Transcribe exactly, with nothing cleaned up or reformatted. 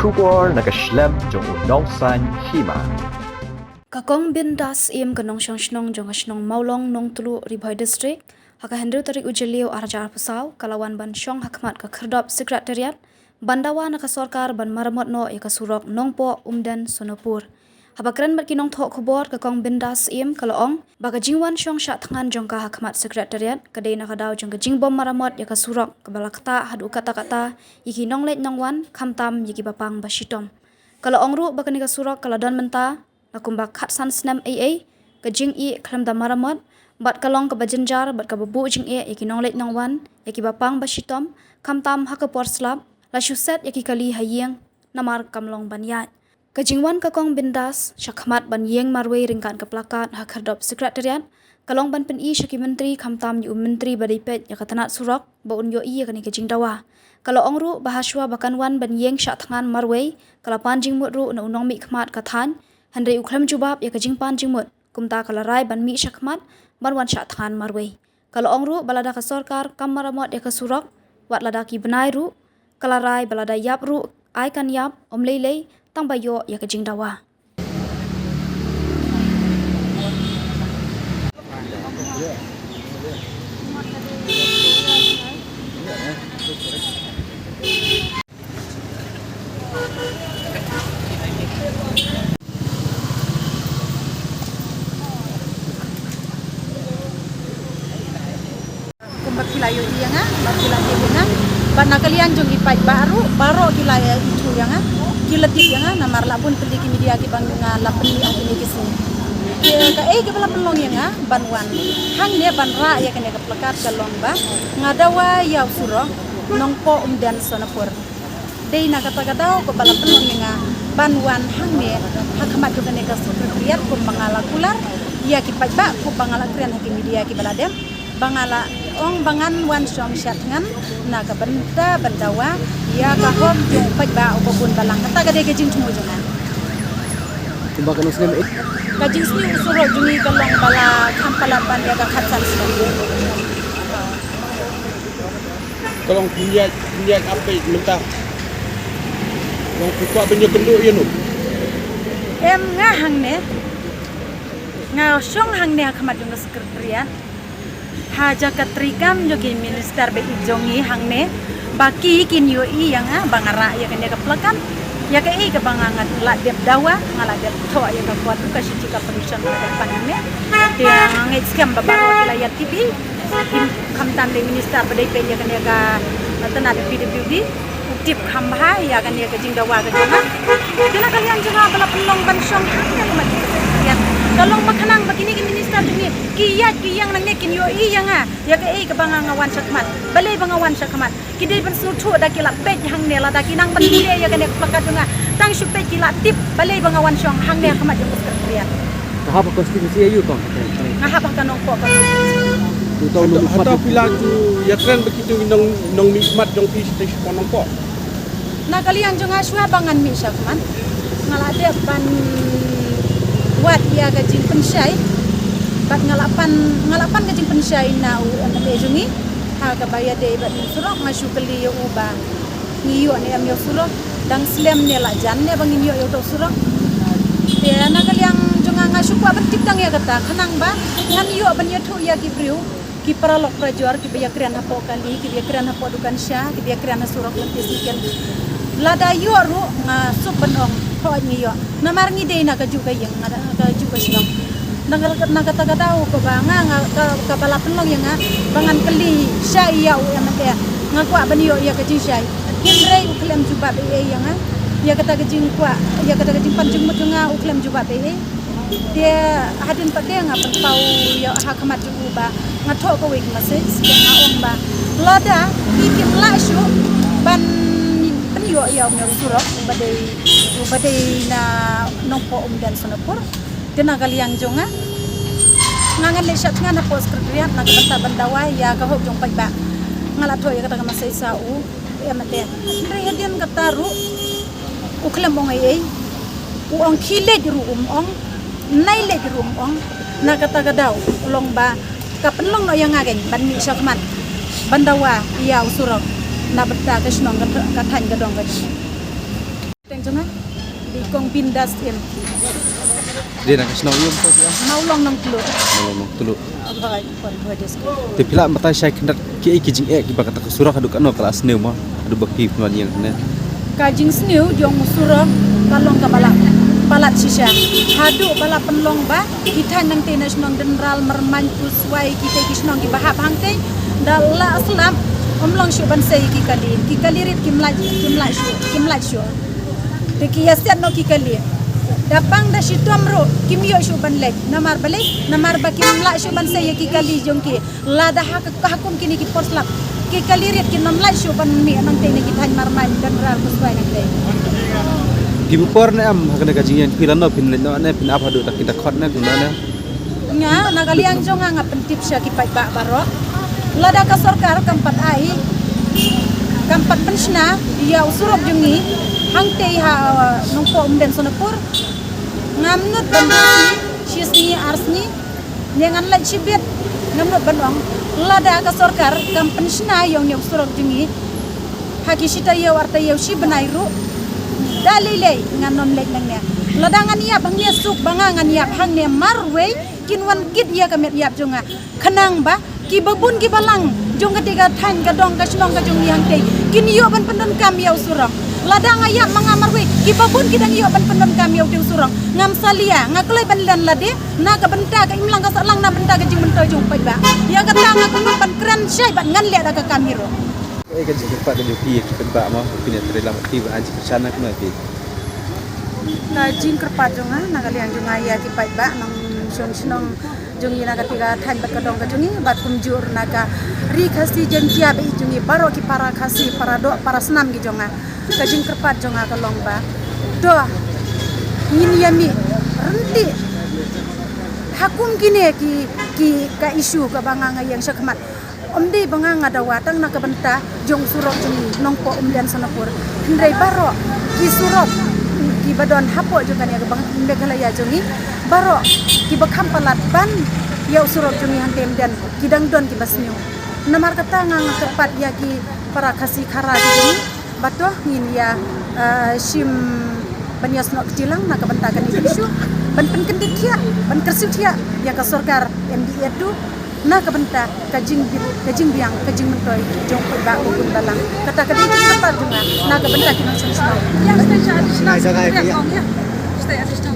Khubor na ka shlem jong u Nongsaiñ Hima. Ka Kong Bindas Syiem, ka nongshong shnong jong ka shnong Mawlong, Nongtluh, Ri Bhoi District, ha ka hynriew tarik u Jylliew ar hajar arphew saw, ka la wan ban shong ha khmat ka Khyrdop Secretariat ban dawa na ka sorkar ban maramot noh ïa ka surok Nongpoh Umden Sonapur. Haba kren bad ki nongthoh khubor, ka Kong Bindas Syiem ka la ong ba ka jingwan shong shah thngan jong ka ha khmat Secretariat ka dei na ka daw jong ka jingbym maramot ïa ka surok kaba la ktah haduh katta katta ïa ki nongleit nongwan, khamtam ïa kiba pang ba shitom. Ka la ong ruh ba kane ka surok ka la don mynta na kumba khatsan snem ei ei ka jingïeh khlem da maramot, bad ka long kaba jynjar bad kaba buh jingeh ïa ki nongleit nongwan, ïa kiba pang ba shitom, khamtam ha ka por slap, la shu set ïa ki kali ha ïing namar kam long ban ïaid. Ka jingwan ka Kong Bindas sha khmat ban ïeng marwei ryngkat ka plakat ha Khyrdop Secretariat ka long ban pyni sha ki myntri, khamtam ïa u myntri ba dei peit ïa ka tnat surok, ba un ïohi ïa kane ka jingdawa. Ka la ong ruh ba hashwa ba kan wan ban ïeng shah thngan marwei, ka la pan jingmut ruh na u nongmihkhmat ka thaiñ, hynrei u khlem jubab ïa ka jingpan jingmut, kumta ka la rai ban mih shah khmat ban wan shah thngan marwei. Ka la ong ruh ba lada ka sorkar kam maramot ïa ka surok, wat lada ki bnai ruh, ka la rai ba lada ïap ruh ai kan ïap, ym lei lei tang ba ïoh ïa ka jingdawa. Kumba phi la ïohi ïa nga, ba phi la tip ïa nga, bad na ka liang jong ki paidbah ruh baroh ki la ïohi ïa nga, ki la tip ïa nga, namar la bun tylli ki media kiba nga la pynmih ha kine ki sngi. Te kaei kaba la pynlong ïa nga ban wan hangne ban rah ïa kane ka plakat ka long ba nga dawa ïa u surok Nongpoh Umden Sonapur. Dei na kata ka daw kaba la pynlong ïa nga ban wan hangne ha khmat jong kane ka Secretariat, kumba nga la kular ïa ki paidbah, kumba nga la kren ha ki media kiba la dep, ba nga la ong ba ngan wan shong shah thngan na ka bynta ban dawa ïa ka hok jong u paidbah uba bun balang. Kata ka dei ka jingthmu jong nga. Kumba katno snem eh? Ka jingsniew u surok jong ngi ka long ba la kham palat ban ïa ka khatsan snem. Ka long pynïaid, pynïaid ap mynta. Long pynkwah ban ïakynduh ïa no? Em, nga hangne, nga shong hangne ha khmat jong ka Secretariat, ha jaka treikam jong ki minister ba ïeit jong ngi hangne, ba ki kin ïohi ïa nga ba nga rah ïa kane ka plakat. Ïa kaei kaba nga, nga la dep dawa, nga la dep thoh ïa ka kot, ka shithi ka permission kaba dep pan hangne. Te nga ngeit skhem ba baroh ki la ïa tip hi. Kim, khamtam dei minister ba dei peit ïa kane ka, uh, tnat P W D, u tip kham bha ïa kane ka jingdawa ka jong nga. Te na ka liang jong nga ba la pynlong ban shong hangne ha khmat ka Secretariat, ka long ba khnang ba kine ki minister jong ngi ki ïaid ki ïeng nangne kin ïohi ïa nga ïa kaei kaba nga, nga wan sha khmat. Balei ba nga wan sha khmat? Ki dei ban sngewthuh da ki la peit hangne, lada ki nang ban pule ïa kane ka plakat jong nga, tang shu peit ki la tip balei ba nga wan shong hangne ha khmat jong ka Secretariat. Ka hap ha constituency aïu, Kong? Nga hap ha ka Nongpoh constituency. Uta u nongmihkhmat. Hato phi la ju ïakren bad kito ki nong, nongmihkhmat jong phi shatei shapoh Nongpoh? Na ka liang jong nga, shuwa ba ngan mih sha khmat, nga la dep ban wad ïa ka jingpynshai, bad nga la pan, nga la pan ka jingpynshai na u M L A jong ngi ha kaba ïadei bad u surok. Nga shu kylli ïa u ba ngi ïoh ne em ïa u surok, dang slem ne la jan ne ba ngin ïoh ïa uta u surok. Te na ka liang jong nga, nga shu kwah ban tip tang ïa kata, khnang ba ngan ïoh ban ïathuh ïa ki briew, ki paralok parajor kiba ïakren hapoh kali, kiba ïakren hapoh dukan sha, kiba ïakren ha surok lynti sniken. Lada ïoh ruh nga suk ban ong, hooid ngi ïoh. Namar ngi dei na kajuh ka ïing, nga da kajuh ka shnong. Na ka, na kata ka daw kaba nga, nga ka, kaba la pynlong ïa nga ba ngan kylli shai ïa u M L A, nga kwah ban ïoh ïa ka jingshai. Hynrei u khlem jubab ei ei ïa nga ïa kata ka jingkwah, ïa kata ka jingpan jingmut jong nga, u khlem jubab ei ei. Te hadien pat te nga pynpaw ïa ha khmat jong u ba nga thoh kawei ka message, nga ong ba lada ki kim lah shuh ban pynïoh ïa u surok uba dei, uba dei na Nongpoh Umden Sonapur, te na ka liang jong nga, nga ngan leit shah thngan hapoh Secretariat na ka bynta ban dawa ïa ka hok jong u paidbah. Nga la thoh ïa kata ka message sha u M L A. Hynrei hadien kata ruh u khlem ong ei ei. U ong khie leit ruh um ong, nai leit ruh um ong. Na kata ka daw u long ba ka pynlong noh ïa nga kein ban mih sha khmat ban dawa ïa u surok na bynta ka shnong, ka, ka thaiñ, ka dong ka jong. Teng jong nga, dei kong Bindas M. Dei na ka shnong ïa u, Mawlong Nongtluh. Mawlong Nongtluh. Abhai, pon bhai des. Te phi lah batai shai khyndiat kiei ki jingeh kiba kata ka surok haduh katno ka la sniew mo, haduh ba phi pynwan ïeng ne? Ka jingsniew jong u surok ka long kaba la palat shisha. Haduh ba la pynlong ba ki thaiñ nangtei na shnong Dendral, Myrmaiñ, Pusuai, kitei ki shnong kiba hap hangtei, da la slap, ym long shuh ban sei ïa ki kali. Ki kali rit kim lait, kim lait shuh, kim lait shuh. Te ki ïasiat noh ki kali. Da pang da shitom ruh kim ïoh shuh ban leit. Namar balei? Namar ba kim lah shuh ban sei ïa ki kali jong ki. Lada ha ka, ha kum kine ki por slap, ki kali rit kin ym lait shuh ban mih nangtei na ki thaiñ Myrmaiñ, Dendral, Pusuai nangtei. Phi buh por ne em ha kane ka jingïeng, phi lano phin leit noh ne, phin ap haduh da ki dkhot ne, phin lano ne? Nga, na ka liang jong nga, nga pyntip sha ki paidbah baroh. Lada ka sorkar kam pat ai, kam pat pynshna ïa u surok jong ngi hangtei ha, uh, Nongpoh Umden Sonapur, ngam nud ban rah shisngi arsngi, ne ngan leit shibit, ngam nud ban ong. Lada ka sorkar kam pynshna ïa une u surok jong ngi ha ki shi taïew ar taïew shi bnai ruh, da lei lei ngan ym leit nangne. Lada ngan ïap hangne suk ba nga ngan ïap hangne marwei, kin wan kit ïa ka met ïap jong nga. Khnang ba kiba bun kiba lang jong katei ka thaiñ, ka dong, ka shnong ka jong ngi hangtei kin ïoh ban pyndonkam ïa u surok. Lada nga ïap ma nga marwei, kiba bun ki dang ïoh ban pyndonkam ïa utei u surok. Ngam salia, nga kloi ban len lade na ka bynta ka imlang ka sahlang, na bynta ka jingmyntoi jong u paidbah. Ïa kata nga kyrpad ban kren shai bad ngan leh da ka kam hi ruh. Kaei ka jingkyrpad ka jong phi ïa ki paidbah mo, phi ne trei lang bad phi ba ai jingkyrshan na kano phi? Ka jingkyrpad jong nga na ka liang jong nga ïa ki paidbah nongshong shnong jong ngi na katei ka thaiñ bad ka dong ka jong ngi, bad kumjuh na ka Ri Khasi Jaiñtia ba ïeit jong ngi, baroh ki para Khasi, para doh, para snam ki jong nga. Ka jingkyrpad jong nga ka long ba to ngin ïa mih ryntih ha kum kine ki, ki ka issue kaba nga nga ïeng shakhmat. Ym dei ba nga nga dawa tang na ka bynta jong u surok jong ngi Nongpoh Umden Sonapur, hynrei baroh ki surok kiba don hapoh jong kane ka bang Meghalaya jong ngi, baroh kiba kham palat ban ïa u surok jong ngi hangtei Umden ki dang don kiba sniew. Namar kata nga nga kyrpad ïa ki para Khasi Khara ki jong ngi ba to ngin ïa, ah, shim ban ïa snoh kti lang na ka bynta kane ka issue, ban pynkyndit thiah, ban kyrsiew thiah ïa ka sorkar M D A two na ka bynta ka jingbiang, ka jingbiang, ka jingmyntoi jong u paidbah ba bun balang. Kata ka dei ka jingkyrpad jong nga na ka bynta ki nongshong shnong. Ïa, stay additional. Stay additional.